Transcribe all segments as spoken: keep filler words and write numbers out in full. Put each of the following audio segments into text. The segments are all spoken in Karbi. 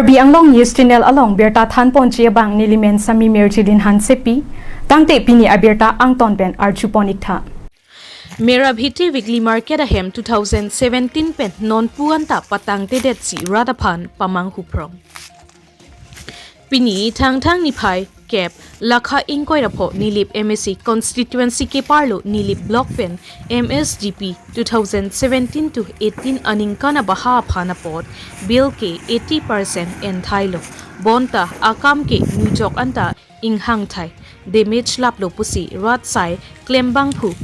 Karbi Anglong News Channel along birta thanponji abang nelimen Sami Mirjilin Hansepi, tangte pini abirta angton pen arjupon iktha. Merabheti Weekly Market ahem two thousand seventeen pen non pu-an ta patangtedetsi rat aphan pamanghu phrong. Pini Thangthang niphai kep lakha ingkoi ra pho Nilip M A C constituency keparlo Nilip block pen M S D P two thousand seventeen to eighteen aningkan abaha aphan apot bill ke eighty percent enthailo. Bonta akam ke nujok anta inghangthai, damage laplo pusi rat sai klembangphu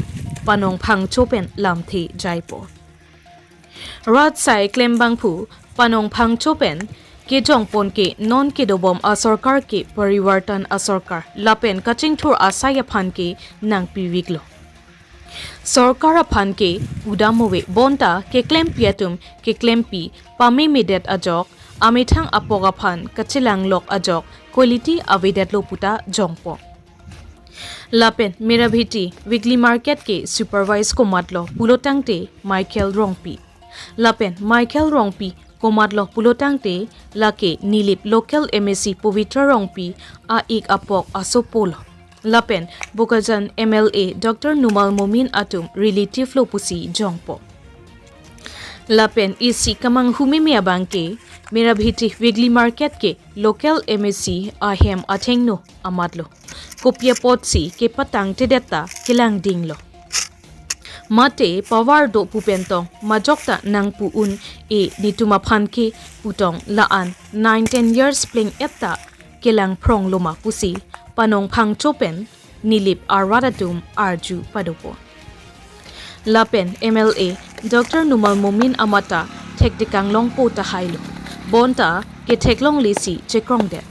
Panong Phangcho pen lamthe jaipo. Rat sai klembangphu Panong Phangcho pen kejongpon ke non kedobom asorkar ke parivartan asorkar lapen kachingthur asai aphan ke nangpiviklo. Sorkar aphan ke udam ove bonta keklempi atum keklempi pamemedet ajok, amethang apok aphan kachelanglok ajok quality avedetlo puta jongpo. Lapen Merabheti Weekly Market ke supervise komatlo pulotangte Michael Rongpi. Lapen Michael Rongpi komatlo pulotangte lake Nilip local M A C Pavitra Rongpi a-ik apok asopolo. Lapen Bokajan M L A Doctor Numal Momin atum relative lo pusi jongpo. Lapen isi kamanghu meme abang ke Merabheti Weekly Market ke local M A C ahem athengno amatlo. Kopi apotsi kepatangtedet ta kelangdinglo. Mate power do pu pen tong majok ta nangpu un-e netum aphan ke pu tong la-an nine ten years pleng-et ta kelang phronglo ma pusi Panong Phangcho pen Nilip arat atum arju padopo. Lapen M L A Doctor Numal Momin amat ta thektekang longpo tahailo. Bonta ketheklonglesi chekrongdet.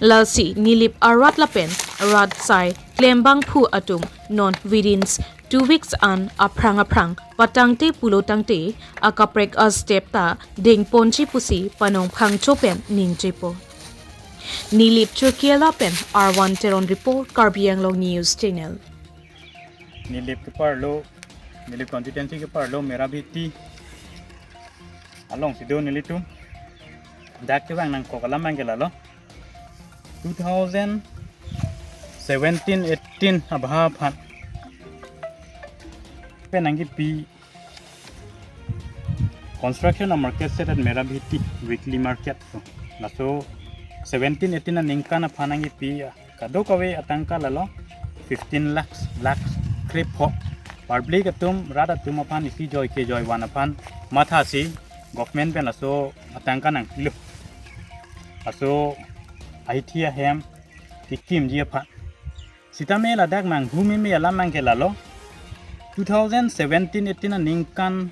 Lasi Nilip arat lapen rat sai klembangphu atum non within two weeks an aphrang aphrang patangte pulotangte akaprek astep ta dengponji pusi Panong Phangcho pen ningjepo. Nilip Churkiala pen R one Teron report, Karbi Anglong News Channel. Nilip keparlo, Nilip constituency keparlo Merabheti alongsi do nelitum. Dak kevang nangkok alam abang ke lalo two thousand seventeen eighteen abaha aphan pen nangkipi construction a-market shed at Merabheti Weekly Market. Laso seventeen eighteen aningkan aphan nangkipi kadokave atangka lalo fifteen lakhs, lakhs krepho. Public atum, rat atum aphan isi joi kejoi van aphan mathasi government pen laso atangka nangpilo. Laso ahithi ahem kekimji aphan. Sitame ladak manghu meme alam abang ke lalo two thousand seventeen eighteen aningkan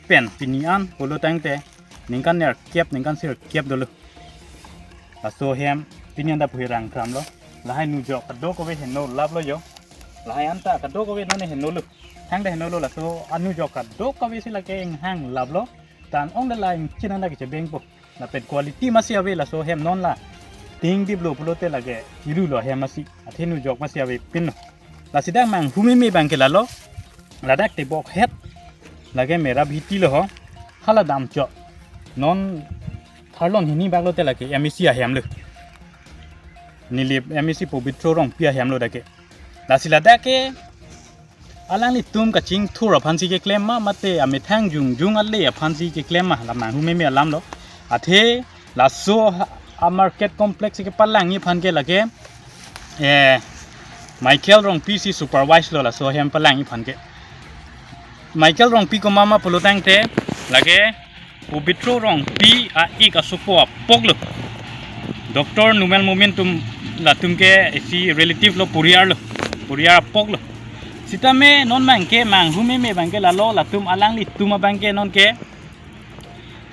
pen pini an pulotangte ningkan nerkep, ningkan sirkep dolo. Laso ahem pini an ta puhirang kramlo. Lahai nujok kadokave heno laplo jo. Lahai anta kadokave non henolo. Thangta henolo, laso anujok kadokave si lake inghang laplo. Tan ong da la ingchin anta kechebengpo. Lapen quality masi ave laso ahem, non la tingdiplo pulote lake irulo ahem masi. Athe nujok masi ave pinlo. Lasi dak manghu meme abang ke lalo. Ladak tebok het lake Merabheti lo ho. Hala damchot. Non tharlon hini bak lote lake M A C ahem lo. Nilip M A C Pabitra Rongpi ahem lo dak ke. Lasi ladak ke alanglitum kachingthur aphansi keklem ma, mate amethang jongjong ale aphansi keklem ma, la manghu meme alam lo. Athe laso a-market complex kepalangji aphan ke lake, eh, Michael Rongpi si supervise lo laso ahem palangji aphan ke. Michael Rongpi komat ma pulotangte lake Pabitra Rongpi a-ik asopo apok lo. Doctor Numal Momin atum, latum ke isi relative lo, poriyar lo, poriyar apok lo. Sitame non abang ke manghu meme abang ke lalo, latum alanglitum abang ke non ke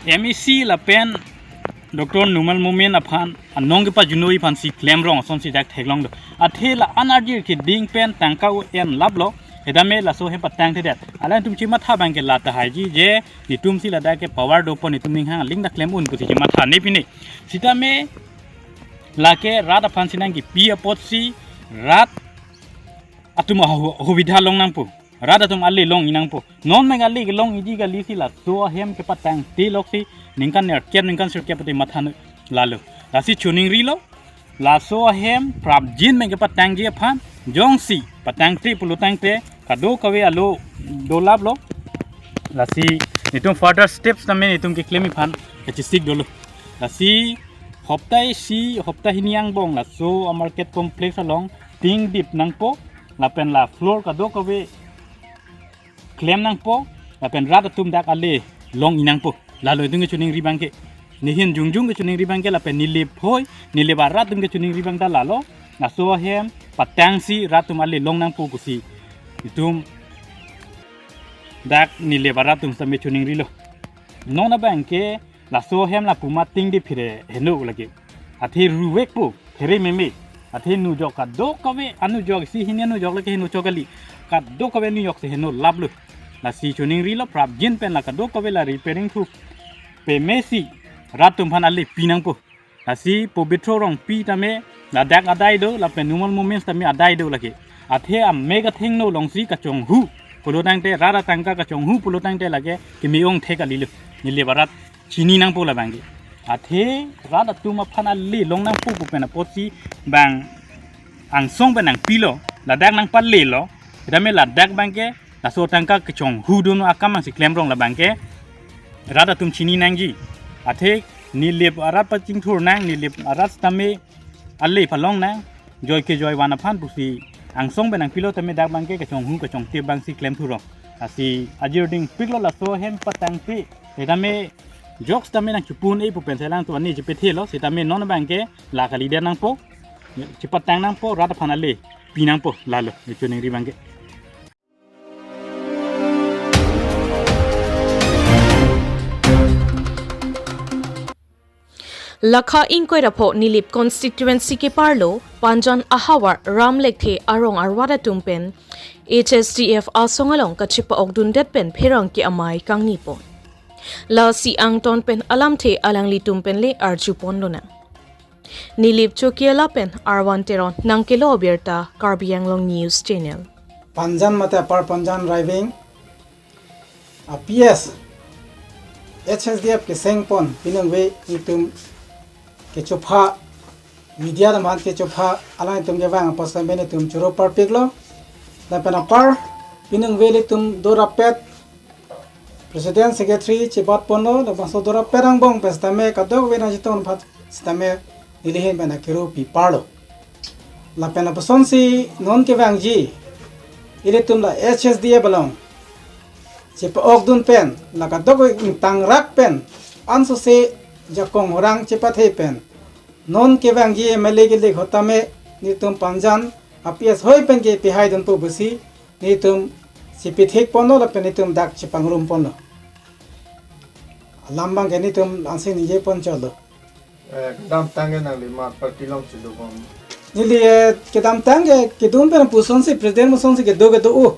M A C lapen Doctor Numal Momin aphan anong kepajunoi aphansi klemrong asonsi dak theklong do. Athe la-an arjir keding pen tangka un-e laplo. Sitame laso ahem patangtedet. Alangtum chematha abang ke la tahaiji je netum si ladak ke power dopo, netum ninghang aling dak klem un pusi chematha ne pine. Sitame lake rat aphansi nangkipi apotsi rat atum ahu-, ahubidha long nangpo. rat atum ale long-i nangpo. Non mek ale long-iji kali si laso ahem kepatangte loksi ningkan nerkep ningkan sirkep pati matha nang lalo. Lasi choningrilo, laso ahem prapjin mek kepatangji aphan, jongsi patangte pulo tangte kadokave alo dolaplo. Lasi netum further steps tame netum keklem aphan kachesik dolo. Lasi hopta isi, hopta hini angbong laso a-market complex along tingdip nangpo, lapen la floor kadokave klem nangpo, lapen rat atum dak ale long-i nangpo. Lalo itum kechoningri abangke. Nehin jongjong kechoningri abangke, lapen Nilip hoi, Nilip arat atum kechoningri abang ta lalo. Laso ahem patangsi rat atum ale long nangpo pusi itum dak Nilip arat atum sitame choningrilo. Non abangke laso ahem lapu ma tingdip phere heno lake. Athe ruvekpo, phere meme. Athe nujok kadokave, anujok isi hini anujok lake heno chok kali. Kadokave anujok si heno laplo. Lasi choningrilo, prapjin pen la kadokave la repairing thu pemesi rat atum aphan ale pi nangpo. Lasi Pobitro Rongpi tame ladak adai do, lapen Numal Momins tame adai do lake. Athe amek athengno alongsi kachonghu pulo tangte, rat atangka kachonghu pulo tangte lake keme-ong thek kalilo. Nilip arat chini nangpo labangke. Athe rat atum aphan ale long nangpo pu pen apotsi bang angsong pen nangpilo, ladak nangpalelo. Sitame ladak abangke laso tangka kachonghu dun akam angsi klemrong labangke rat atum chini nangji. Athe Nilip arat pachingthur nang, Nilip arat sitame ale palong nang, joi ke joi van aphan pusi angsong pen nangpilo tame dak abangke kachonghu kachongte abangsi klemthurong. Lasi ajir dingpiklo laso ahem patangte. Sitame jok sitame nangchepun-e pu pen selang tuan ni chepethelo, sitame non abangke la kalidet nangpo, chepatang nangpo, rat aphan ale pi nangpo, lalo choningri abangke. Lakha ingkoi ra pho Nilip constituency keparlo Panjan ahavar Ram Lekthe arong arvat atum pen H S D F asong along kachepa-okdundet pen pherangke amei kangni pon. Lasi angton pen alamthe alanglitum pen le arju ponlonang. Nilip Chokihola pen Arvan Teron nangkelo abirta Karbi Anglong News Channel. Panjan mate Upper Panjan Raiving a P S H S D F keseng pon pinangve itum kechopha media damhan kechopha alangtum kevang apot sitame itum choro parpiklo. Lapen apar pinangve ilitum dorapet President Secretary chebat ponlo, labangso dorapet angbong pen sitame kadokave nangchetong aphan sitame nelihin pen akero pi parlo. Lapen apusonsi non kevangji ilitum la H S D F along chepa-okdun pen la kadokave ingtangrak pen ansose jakong horang chepathe pen non kevangji M L A kelik ahut tame nelitum Panjan a P S hoi pen ke pihaidunpo pusi nelitum chepithek ponlo lapen nelitum dak chepangrum ponlo. Alam abangke nelitum ansi ningje pon chotlo. Eh, kedamtang ke nangli mat party along chedobom? Neli, eh, kedamtang ke kedun pen apusonsi president apusonsi kedo kedo-o.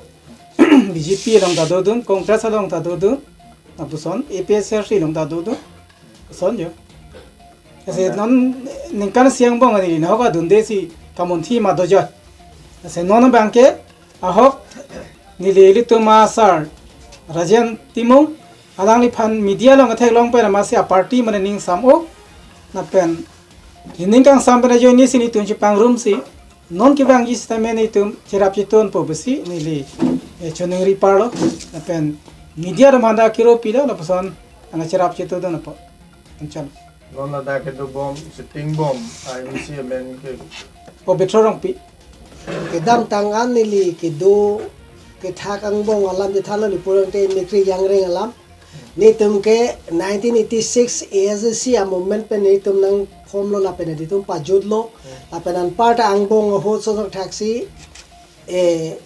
B J P along ta dodun, Congress along ta dodun, lapuson A P H L C along ta dodun. Lason jo. Lasi non ningkan isi angbong ani nahok adunde si kamunthi ma dojo. Lasi non abangke ahok neli ilitum asar Rajen Timung alangliphan media along ketheklong pen amatsi aparty mane ning sam-o. Lapen ning kangsam pen ajoine si nelitum chepangrumsi non kevangji sitame nelitum cherap chetunpo pusi neli, eh, choningri parlo. Lapen media damhan ta kero pilo lapuson nangcherap chetundunpo. Ancham. Non ladak kedobom, sitting bom, I M C amen ke. Pobitro Rongpi. Kedamtang an neli kedo kethak angbong alam chethanlo, neli purang te mikri yangreng alam. Nelitum ke nineteen eighty-six A S D C a-movement pen nelitum nangformlo lapen nelitum pajutlo. Lapen anparta angbong ahut sosok thaksi, eh,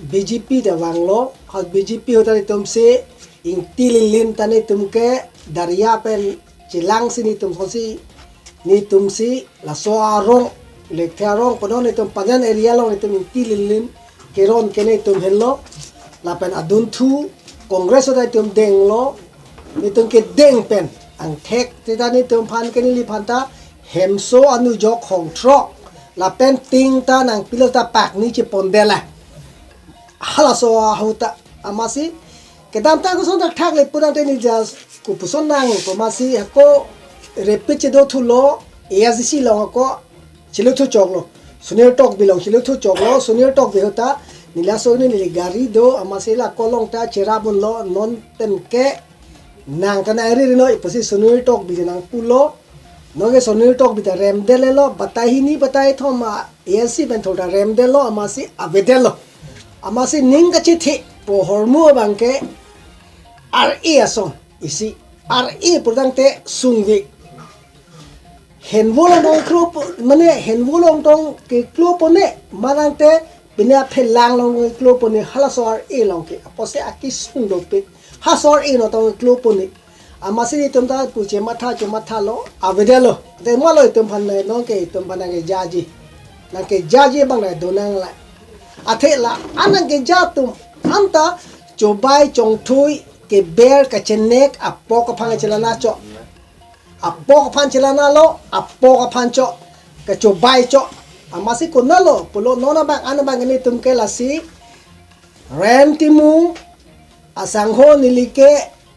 B J P ta vanglo, ha B J P ahut ta nelitumsi ingti linlin ta nelitum ke daria pen chelangsi nelitum kosi nelitumsi laso arong, Lekthe arong kono nelitum Panjan area along nelitum ingti linlin keron ke nelitum henlo. Lapen adunthu Congress ahut ta nelitum denglo, nelitum kedeng pen angthek seta nelitum aphan ke neliphan ta hemso anujok hongthrok lapen ting ta nangpilo ta pakni chepondela. halaso ahut ta amatsi kedamtang koson thakthak le pudamtang ni jas kopuson nang pu amatsi ako rapid chedo thulo, A S D C along ako chiluthu choklo. Sunil Tokbi along chiluthu choklo. Sunil Tokbi ahut ta neli laso neli gari do amatsi la ako along ta cherap unlo, non pen ke nang ta nang ri ri noi pusi Sunil Tokbi ta nangpulo. Non ke Sunil Tokbi ta remdetlo, batai hini batai thom A S D C pen thol ta remdetlo, amatsi avedetlo. Amatsi ning kachethe pu ahormu abang ke R A ason isi, R A pudamtang te sungve. Henvo along tong klo po, mane henvo along tong keklo pone, manang te pine aphelang along keklo pone, halaso R A along ke apotsi akesung dopik, halaso R A along tong keklo pone. Amatsi itum ta pu chematha chemathalo, avedetlo. Te malo itum aphan nai, non ke itum aphan nangkejaji, nangkejaji abang nai do nang la. Athe la an nangkeja atum anta chobai chongthui keber kachenek apok aphan chelang na cho. Apok aphan chelang nalo, apok aphan cho. Kachobai cho. Amatsi konatlo pulo, non abang an abang nelitum ke lasi Ren Timung asangho neli ke,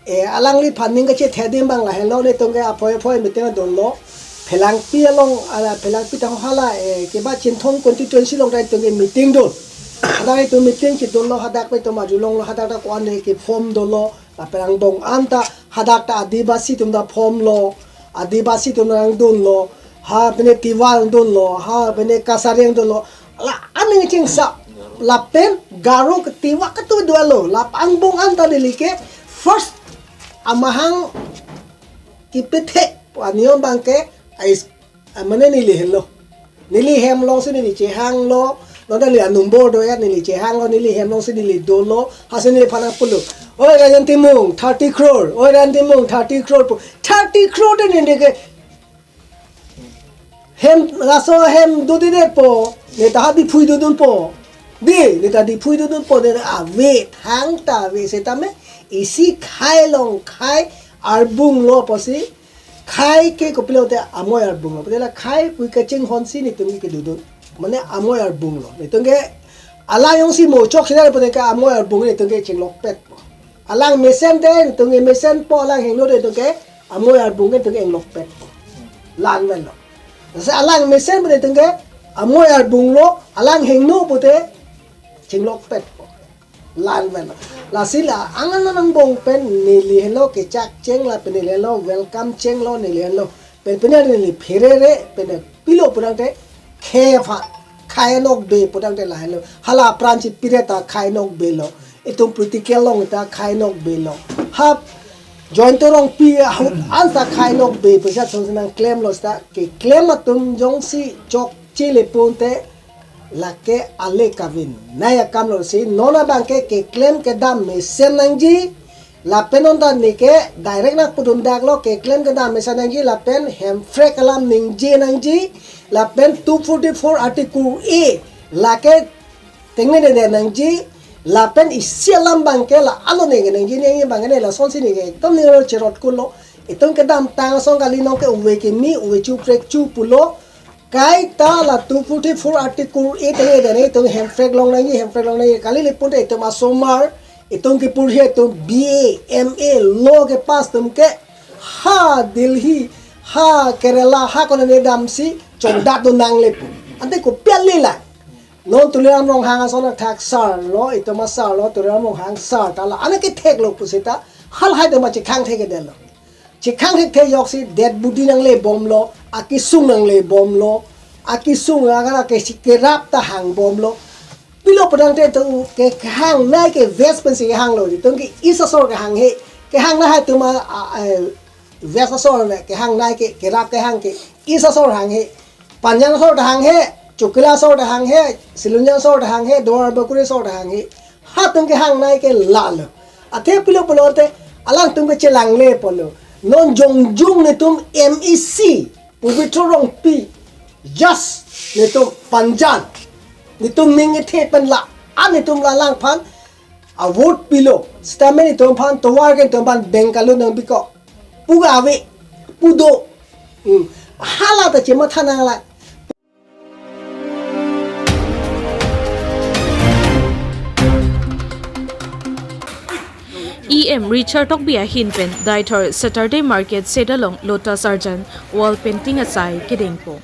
eh, alangliphan ning kachethe adim abang lahenlo, nelitum ke aphoi aphoi meeting dunlo. Phelangpi along, ala Phelangpi ta hala, eh, keba Chinthong constituency along ta itum ke meeting dun. Hadak itum meeting chedunlo, hadak pen itum arjulonglo, hadak ta ko-an ke form dolo. Lapen angbong anta hadak ta Adivasi atum ta form lo, Adivasi atum ta nangdunlo, ha pine Tiwa nangdunlo, ha pine Kasari nangdunlo. La aning chingsa, lapen Garo ke Tiwa katu dolo. Lapen angbong anta neli ke first amahang kipethek pu aniyom abang ke ais, ah, mane neli henlo. Neli hem alongsi neli chehanglo. Non ta neli anumber do ya, neli chehanglo, neli hem alongsi neli dolo. Hasi neliphan nangpulo, "Oi Rajen Timung, thirty crore. Oi Rajen Timung, thirty crore pu." Thirty crore te neli ke hem, laso hem dodedetpo, ne ta ha Diphu dodunpo. Di, ne ta Diphu dodunpo, ne ave, thangta ave setame, isi khei along khei arbunglo pusi, khei ke kopilo te amoi arbunglo. Pute la khei pui kachinghonsi nelitum ke dodun. Mane amoi arbunglo. Nelitum ke alang jongsi mo chok sila pute ke amoi arbung nelitum ke chinglokpetpo. Alang mesen te nelitum ke mesenpo, alang hingno te nelitum ke amoi arbung ke nelitum ke inglokpetpo. La-an avelo. Lasi alang mesen pute nelitum ke amoi arbunglo, alang hingno pute chinglokpetpo. La-an avelo. Lasi la angan angbong pen neli henlo kechak cheng lapen neli henlo welcome chenglo neli henlo. Pen pine neli pherere pen pilo pudamtang te khei aphan khei nokbe pudamtang te lahenlo. Hala apran chipire ta khei nokbelo. Itum political along ta khei nokbelo. Ha Jayanta Rongpi ahut an ta khei nokbe pusi ason si nangklemlo seta keklem atum jongsi chokche le pon te lake ale kavinei akamlo si non abang ke keklem kedam mesen nangji. Lapen non ta neke direct nangpudun daklo, keklem kedam mesen nangji lapen hemprek alam ningje nangji lapen two forty-four article A lake tengnede nangji lapen isi alam abang ke la alo neke nangji, neke abang ke ne lasonsi neke ekdom ne cherot kulo. Itum kedamtang asong kali, non ke ove kimi, ove chuprek chu pulo. Kaita la two forty-four article A tengnede nangji, itum hemprek long nangji, hemprek long nangji. Kali le pon te itum asomar, itum kepurhi atum B A, M A, law kepass atum ke ha Delhi, ha Kerala, ha konane damsi chongdat do nang le pu. Ante kopi ale la. Non Tuliram Ronghang ason athak sar lo, itum asar lo, Tuliram Ronghang sar ta la an ketheklo pusita halahai atum chekhang thekthedetlo. Chekhang thekthe ajoksi dead body nanglebomlo, akesung nanglebomlo, akesung agar ke kerap ta hangbomlo. Pilo pudamtang te itum ke kehangnei ke West pensi kehanglo, itum ke East asor kehanghe, kehangnei hai atum a, a, eh, West asor le kehangnei ke, kerap kehang ke East asor hanghe, Panjan asor ta hanghe, Chowkila asor ta hanghe, Silunjan asor ta hanghe, Duar Bagori asor ta hanghe. Ha atum kehangnei ke lalo. Athe pilo pulote alangtum ke chelangle pulo. Non jongjung netum M E C Pobitro Rongpi, just netum Panjan, netum ning kethe pen la-an netum la alangphan a vote pilo. Sitame netum aphan tovar ke netum aphan bengkalu nangbikok. Pu ga ave, pu do. Hmm. Hala ta chematha nanglang. E M Richard Tokbi ahin pen Deithor Saturday Market shed along Lotus Arjan wall painting asai kedengpo.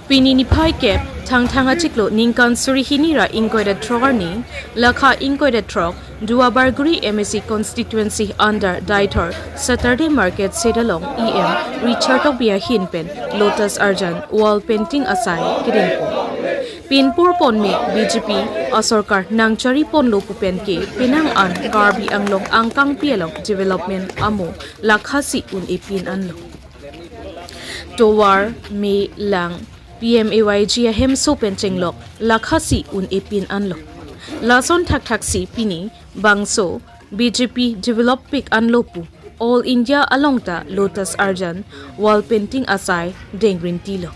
Pini niphai kep Thangthang achiklo ningkan suri hini ra ingkoi ra throk arni, lakha ingkoi ra throk, Duarbagori M A C constituency under Deithor Saturday Market shed along E M Richard Tokbi ahin pen Lotus Arjan wall painting asai kedengpo. Pinpur ponme B J P asorkar nangchari ponlo pu pen ke penang an Karbi Anglong angkangpi along development amo lakhasi un-e pin anlo. Tovar, me, lang, P M A Y G ahemso pen chenglok lakhasi un-e pin anlo. Lason thakthaksi pini bangso B J P develop pik anlo pu All India along ta Lotus Arjan wall painting asai dengrin tilo.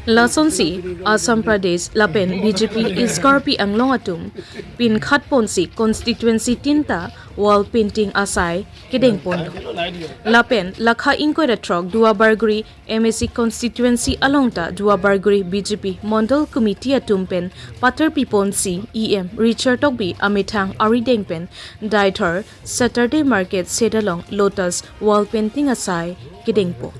Lasonsi Assam Pradesh lapen B J P East Karbi Anglong atum pinkhat ponsi constituency tin ta wall painting asai kedeng ponlo. Lapen lakha ingkoi ra throk Duarbagori M A C constituency along ta Duarbagori B J P Mondol Committee atum pen patar piponsi E M Richard Tokbi amethang arideng pen Deithor Saturday Market shed along Lotus wall painting asai kedengpo.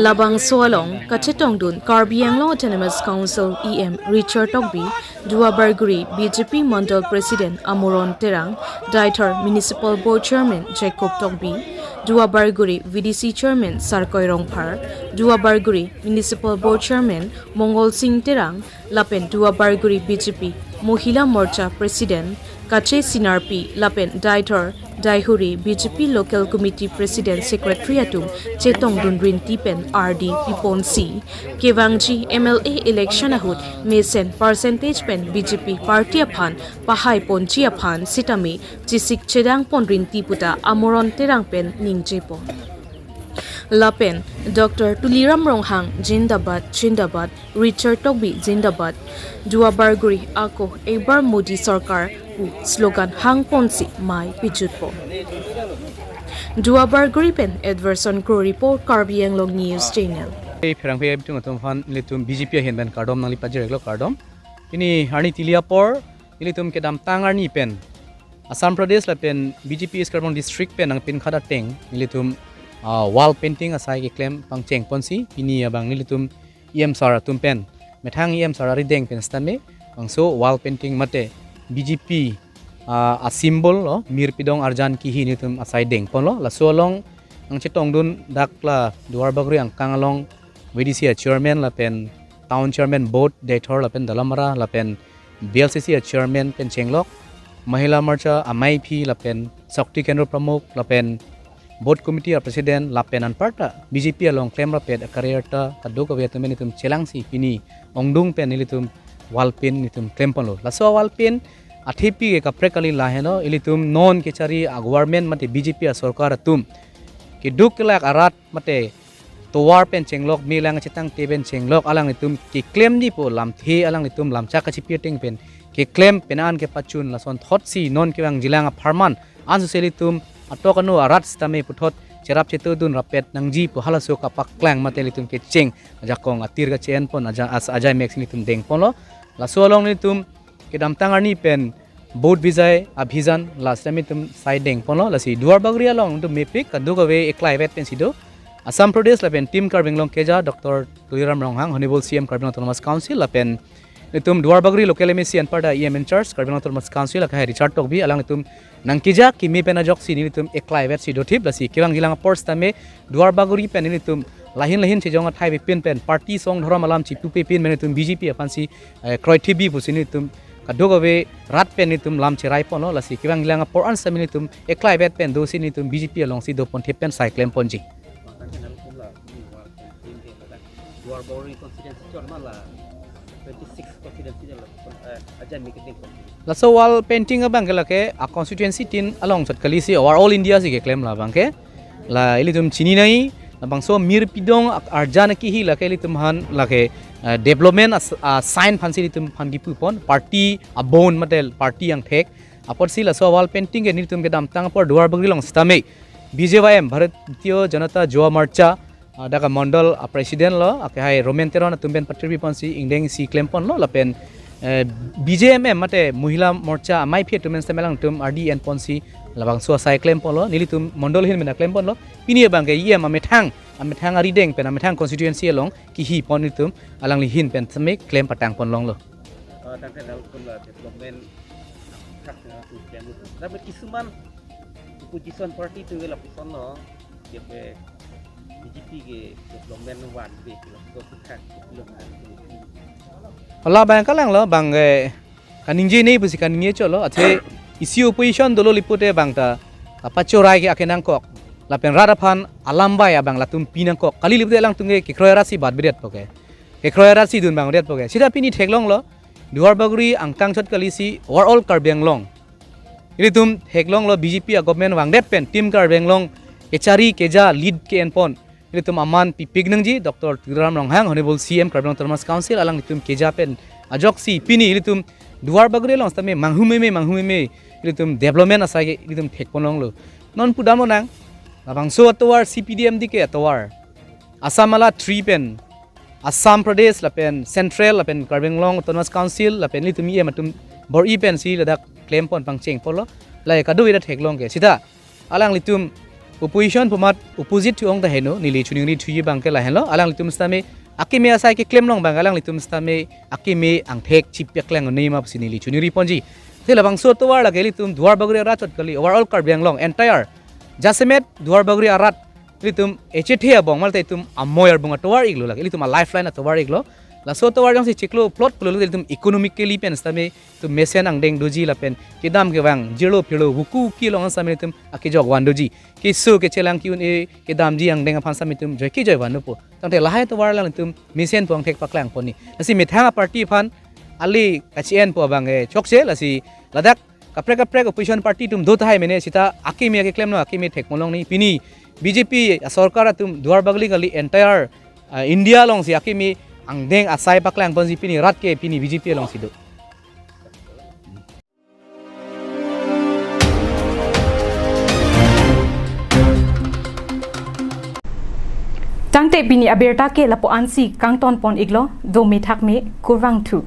Labangso along kachetongdun Karbi Anglong Autonomous Council E M Richard Tokbi, Duarbagori B J P Mondol President Amoron Terang, Deithor Municipal Board Chairman Jacob Tokbi, Duarbagori V D C Chairman Sarkoi Rongphar, Duarbagori Municipal Board Chairman Mongol Singh Terang, lapen Duarbagori B J P Mohila Morcha President Kache Sinarpi lapen Deithor Deihori B J P Local Committee President Secretary atum chetongdun rinti pen ardi piponsi kevangji M L A election ahut mesen percentage pen B J P party aphan pahai ponji aphan sitame chesik chedang pon rinti puta Amoron Terang pen ningje pon. Lapen Doctor Tuliram Ronghang Jindabad, Jindabad, Richard Tokbi Jindabad, Duarbagori ako Ek Bar Modi Sarkar pu slogan hang ponsi mai pijut pon. Duarbagori pen Edverson Kro report, Karbi Anglong News Channel. Pherangphe atum atum aphan nelitum B J P ahin pen kardom nangli pajirlo, kardom. Pini arni tili apor nelitum kedamtang arni pen Assam Pradesh lapen B J P East Karbi Anglong District pen nangpinkhat ateng nelitum, ah, wall painting asai keklem pangcheng ponsi pini abang nelitum E M sir atum pen methang E M sir arideng pen sitame bangso wall painting mate B J P, ah, a symbol lo, mir pidong arjan kihi nelitum asai deng ponlo. Laso along nangchetongdun dak la Duarbagori angkang along V D C a chairman lapen town chairman board Deithor lapen Dolamara lapen B L C C a chairman pen chenglok, Mahila Morcha amaiphi lapen Shakti Kendra Pramukh lapen board committee a president lapen anparta B J P along klem rapet a career ta kadokave atum nelitum chelangsi pini ongdung pen nelitum wall paint nelitum klem ponlo. Laso wall paint athepi ke kaprek kali laheno, ilitum non kechari a government mate B J P a sorkar atum keduk kelak arat mate tovar pen chenglok, me lang chetangte pen chenglok, alanglitum keklemji pu lamthe alanglitum lamchak kachipi ateng pen keklem pen an kepachun, lason thotsi non kevangjilang apharman ansose ilitum atok anu arat sitame puthot cherap chetodun rapet nangji pu halaso kapaklang mate ilitum kecheng ajakong atir kache-en pon aja-, as-, ajai mek si nelitum deng ponlo. Laso along nelitum kedamtang arni pen Vote Vijay Abhijan la sitame nelitum sai deng ponlo. Lasi Duarbagori along nelitum mepik kadokave eklaivet pensi do. Assam Pradesh lapen Team Karbi Anglong keja Doctor Tuliram Ronghang, Honorable C M Karbi Anglong Autonomous Council, lapen nelitum Duarbagori local M A C anparta E M in charge Karbi Anglong Autonomous Council, akahai Richard Tokbi, alanglitum nangkeja kimi pen ajoksi nelitum eklaivet si dothip. Lasi kevangjilang apor sitame Duarbagori pen nelitum lahin lahin chejong athai pipin pen party song dhorom alam chipupe pin pen nelitum B J P aphansi, eh, kroithebi pusi nelitum kadokave rat pen nelitum lam cherai ponlo. Lasi kevangjilang apor an sitame nelitum eklaivet pen dosi nelitum B J P alongsi do ponthip pen sai klem ponji. Duarbagori constituency chot ma la twenty-six constituency la, eh, ajai mek kedeng pon. Laso wall painting abang ke lake a constituency tin along chot kali si over all India si keklem labang ke. La ilitum chini nai, labangso mir pidong ak-, arjan kihi lake ilitum aphan lake, eh, development as-, a sign aphansi ilitum aphan kipu pon, party abon mate party angthek. Apotsi laso wall painting ke nelitum kedamtang apor Duarbagori along sitame B J Y M, Bharatiya Janata Yuva Morcha, ah, dak a Mondol a president lo, akehai Roman Teron atum pen patirpi ponsi ingdeng si klem ponlo, lapen eh, B J M M mate Mohila Morcha amei aphi atum pen sitame alangtum R D N ponsi labangso asai klem ponlo, nelitum mondol ahin pen klem ponlo. Pini abang ke E M amethang, amethang arideng pen amethang constituency along kihi pon nelitum alangli ahin pen sitame klem patang pon longlo. Ah, tangte nangtum la development thak na tu klem lu. Tapi kisuman opposition party tu ke lapuson lo, dia ke B J P ke development vanve ke lapuson tu thak ke lo na. Hala bang kalanglo, bang ke kaningje ne pusi kaningje cholo, athe isi opposition dolo li pute bang ta apa chorai ke ake nangkok. Lapen rat aphan alam bai abang latum pi nangkok. Kali li pute alangtum ke kekroi rat si bat bedet po ke. Kekroi rat si dun bang bedet po ke. Sita pini theklonglo, Duar Bagori angkang chot kali si overall Karbi Anglong. Ilitum theklonglo B J P a government vangdet pen Team Karbi Anglong kechari keja lead ke-en pon. Ilitum aman pipik nangji Doctor Tuliram Ronghang, Honorable C M Karbi Anglong Autonomous Council, alanglitum keja pen ajoksi pini ilitum Duar Bagori along sitame manghu meme, manghu meme, ilitum development asai ke ilitum thek pon longlo. Non pudam lonang, labangso atovar C P D M D ke atovar. Assam ala three pen, Assam Pradesh lapen Central lapen Karbi Anglong Autonomous Council lapen ilitum E M atum bor-i pensi ladak klem pon pangcheng ponlo. Lahai kado ida theklong ke. Sita alanglitum opposition pu amat opposite thu-ong ta heno, neli choningri thuji bang ke lahenlo. Alanglitum sitame akeme asai keklem long bang alanglitum sitame akeme angthek chip paklang ne ma pusi neli choningri ponji. Te labangso atovar lake ilitum Duar Bagori arat chot kali, overall Karbi Anglong entire jasemet Duar Bagori arat ilitum echethe abong mal ta itum amoi arbung atovar iklo lake, ilitum a lifeline atovar iklo. Laso atovar jongsi chiklo plot pulo ilitum economically pen sitame itum mesen angdeng doji lapen kedam kevang jirlo phirlo vuku ki long sitame itum akejok van doji. Keso kechelang ki-un-e kedamji angdeng aphan sitame itum joi kejoi van dopo. Tangte lahai atovar alanglitum mesen pu angthek paklang pon ni. Lasi methang a party aphan ali kachi-en pu abang ke chokche, lasi ladak kaprek kaprek opposition party atum do tahai mene sita akeme akeklem lo, akeme thek pon long ni. Pini B J P asorkar atum Duar Bagori kali, entire, ah, India alongsi akeme angdeng asai paklang ponsi pini rat ke pini B J P alongsi do. Tangte pini abirta ke lapu-ansi kangton pon iklo, do methak me, kurvangthu.